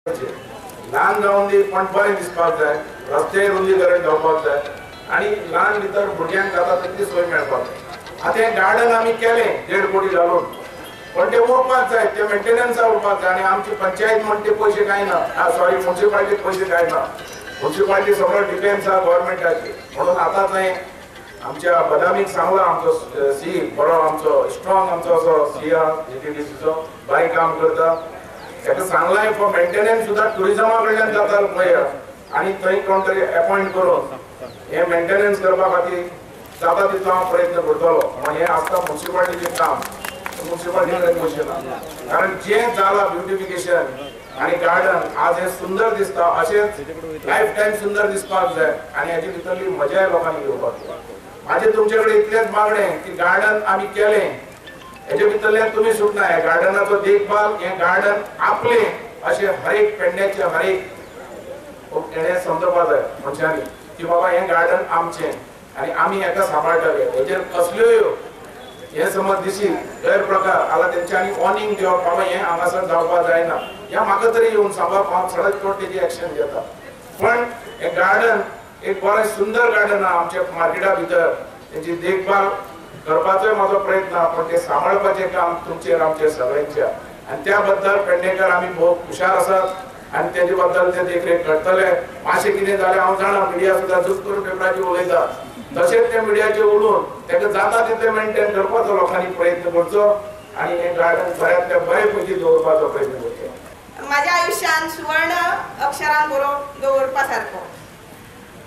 ल्हान जावन दी पण बरें दिसपाक जाय, रस्ते रुंदीकरण जावपाक जाय आनी ल्हान भितर भुरग्यांक जाता तितली सोय मेळपाक जाय. आतां हें गार्डन आमी केलें 1.5 कोटी घालून, पण ते उरपाक जाय, ते मेंटेनन्सा उरपाक जाय. आनी आमची पंचायत म्हण ते पयशे कांय ना, सॉरी मुन्सिपाल्टीक पयशे कांय ना, मुन्सिपाल्टी सगळो डिपेंड्स आहा गव्हर्मेंटाचेर. म्हणून आतां थंय आमच्या बदामीक सांगला, आमचो सी बरो आमचो स्ट्रॉंग आमचो असो सी आहा जीटीडीसीचो, बारीक काम करता, ताका सांगलां फॉर मेंटेनन्स सुद्दां ट्युरिजमा कडल्यान जाता पळया आनी थंय कोण तरी अपॉयंट करून हे मेंटेनन्स करपा खातीर जाता तितलो हांव प्रयत्न करतलो. म्हणून हें आसता मुन्सिपाल्टीचें काम, मुन्सिपाल्टी कडेन पयशे ना, कारण जें जालां ब्युटिफिकेशन आनी गार्डन आज हें सुंदर दिसता, अशेंच लायफ टायम सुंदर दिसपाक जाय आनी हेची भितरली मजाय लोकांनी घेवपाक जाय. म्हाजें तुमचे कडेन इतलेंच मागणें की गार्डन आमी केलें हेजे भितरल्यान तुमी सुटना, ह्या गार्डनाचो देखभाल, हें गार्डन आपलें अशें हर एक पेडण्याचें हर एक हेणें समजपाक जाय मनशांनी की बाबा हें गार्डन आमचें आनी आमी हेका सांबाळटले. हेजेर कसल्योय हें समज दिशी गैरप्रकार आला तेंच्यांनी वॉर्निंग दिवप, बाबा हें हांगासर जावपाक जायना, ह्या म्हाका तरी येवन सांगप, हांव सडत चड तेजी एक्शन घेता. पण हें गार्डन एक बरें सुंदर गार्डन आहा आमच्या मार्केटा भितर, तेजी देखभाल करपाचोय म्हाजो प्रयत्न आहा, पण ते सांबाळपाचें काम तुमचेर आमचेर सगळ्यांचें आनी त्या बद्दल पेडणेकर आमी भोव हुशार आसात आनी तेजे बद्दल ते देखरेख करतले. मातशें कितें जालें हांव जाणा, मिडिया सुद्दां झूज करून पेपराचेर उलयता, तशेंच ते मिडियाचेर उलोवन ताका जाता तितलें मेंटेन करपाचो लोकांनी प्रयत्न करचो आनी हें गार्डन बऱ्यांतल्या बरे पैकी दवरपाचो प्रयत्न करचो. म्हाज्या आयुश्यान सुवर्ण अक्षरान बरोवन दवरपा सारको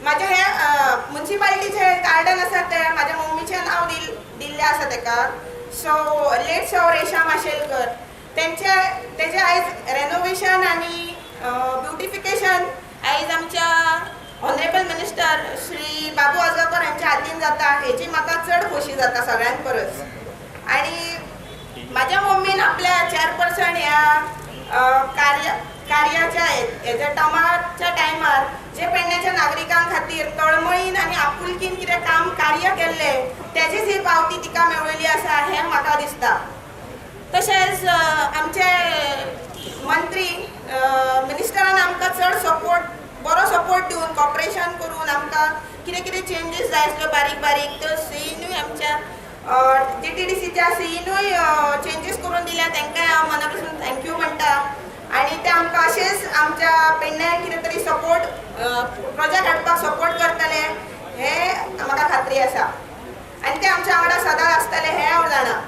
म्हाजें हें मुन्सिपालिटीचें गार्डन आसा तें म्हाज्या मम्मीचें नांव दिल्लें आसा तेका. सो लेट सौ रेशा माशेलकर तेंचे तेजें आयज रेनोवेशन आनी ब्युटिफिकेशन आयज आमच्या ऑनरेबल मिनिस्टर श्री बाबू आजगांवकर हांच्या हातीन जाता, हेजी म्हाका चड खोशी जाता सगळ्यां परस. आनी म्हाज्या मम्मीन आपल्या चेअरपर्सन ह्या कार्याच्या हेज्या टर्माच्या टायमार जे पेडण्याच्या नागरिकां खातीर तळमळीन आनी आपुलकीन कितें काम कार्य केल्लें तेजीच ही पावती तिका मेळिल्ली आसा हें म्हाका दिसता. तशेंच आमचे मंत्री मिनिस्टरान आमकां चड सपोर्ट, बरो सपोर्ट दिवन कॉपरेशन करून आमकां कितें कितें चेंजीस जाय आसल्यो बारीक बारीक त्यो सीईनूय आमच्या जीटीडीसीच्या सीईनूय चेंजीस करून दिल्या, तांकांय हांव मना पासून thank you म्हणटा. आनी ते आमकां अशेंच आमच्या पेडण्याक कितें तरी सपोर्ट प्रोजेक्ट हाडपाक सपोर्ट करतले हें म्हाका खात्री आसा आनी ते आमच्या वांगडा सदांच आसतले हें हांव जाणा.